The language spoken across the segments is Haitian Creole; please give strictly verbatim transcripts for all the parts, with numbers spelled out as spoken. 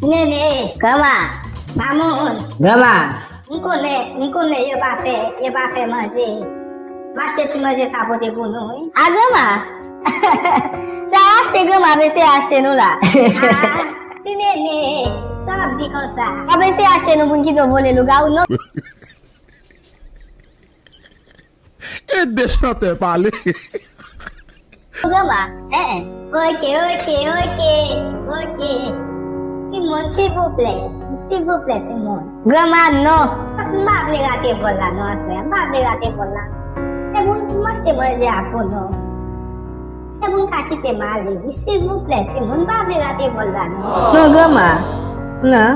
Nene. Granma. Mamoun. Granma. M konnen, m konnen yo pa fè, yo pa fè manje. M achte ti manje sa pote pou nou, wi. A granma! Sa achte granma ap eseye achte nou la. Ah, ti nene, sa w ap di konsa? W ap eseye achte nou pou n kite w vole lougawou, non? E de chantè pale. Granma, en en. Oke, oke, oke, oke. Timoun, silvouplè, silvouplè, timoun. Granma, non. M pa vle rate vòl la, non, aswè. M pa vle rate vòl la. E pou m achte manje a pou nou. E pou m ka kite m ale, wi. Silvouplè, timoun, m pa vle rate vòl la, non. Non, granma. Non.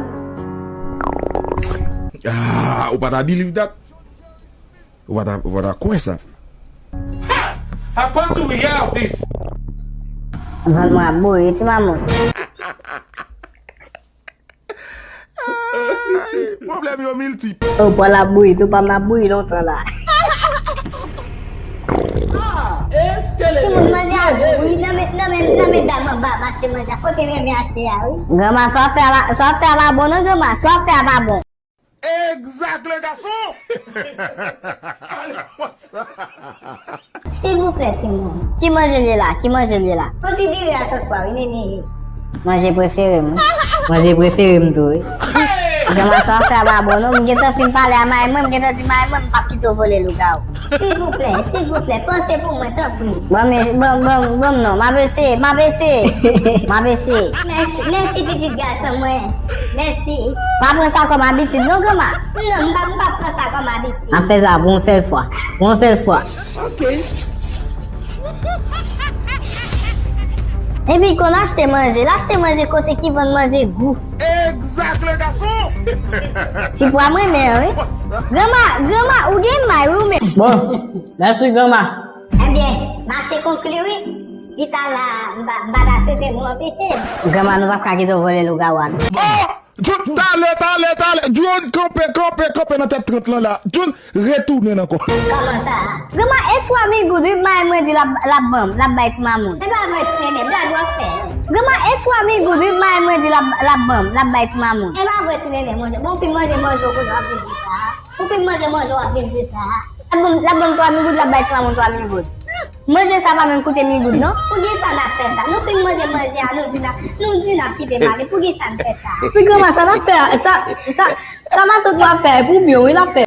Ah, ou pa ta believe that? Ou pa ta, ou pa ta kwè sa. Ha! How close do we have this? Vann mwen ap boure, ti mamoun. Ay, pwoblèm yo miltip. Ou pa l ap boure, tou pa m ap boure lontan la. Timoun, manje a gou, wi. Nan men, nan men, nan men dam anba, m achte manje a. Kote renmen achte a, wi. Granma, sa w fè a pa, sa w fè a pa bon, non, granma. Sa w fè a pa bon. Exact, le garçon! Silvouplè, timoun. Ki manje l ye la? Ki manje l ye la? Yon ti diri a sòs pwa, wi, nene. Manje prefere m, wi. Manje prefere m tou, wi. Granma, sa w fè a pa bon, non. M gentan fin pale a mayi mwen, m gentan di mayi mwen, m p ap kite w vole lougawou. Silvouplè, silvouplè, panse pou mwen, tanpri. Ban m, ban, ban, ban m non, m ap eseye, m ap eseye. M ap eseye. Mèsi, mèsi, pitit gason mwen. Mèsi. Pa pran sa kòm abitid, non, granma. Non, m pa, m pa pran sa kòm abitid. M ap fè sa pou yon sèl fwa. Pou yon sèl fwa. Ok. Epi konn achte manje, l achte manje kote ki vann manje gou. Exact, le garçon! Ti pwa mwen men, wi. Granma, granma, ou gen may, wi, ou men. Bon, mèsi, granma. Ebyen, mache konkli, wi. Pita la, m pa, m pa ta swete nou anpeche. Granma, nou p ap ka kite w vole lougawou a, non. Oh! John, talè, talè, talè. John, kanpe, kanpe, kanpe nan tèt trant lan la. John, retounen ankò. Kòman sa? Granma, e twa mil goud, wi, mayi mwen di l ap, l ap ban m, l ap bay ti mamoun. E pa vre, ti nene, blag w ap fè. Granma, e twa mil goud, wi, mayi mwen di l ap, l ap ban m, l ap bay ti mamoun. E pa vre, ti nene, monchè. Bon, w fin manje manje w kounye a, w ap vin di sa. Ou fin manje manje w ap vin di sa. L ap ban m, l ap ban m twa mil goud, l ap bay ti mamoun twa mil goud. Manje sa pa menm koute mil goud, non. Poukisa n ap fè sa? Nou fin manje manje a, nou di n ap, nou di n ap kite m ale. Poukisa n fè sa? Wi, granma, sa n ap fè a, sa, sa, sa matant ou ap fè a, e pou byen w wi l ap fè.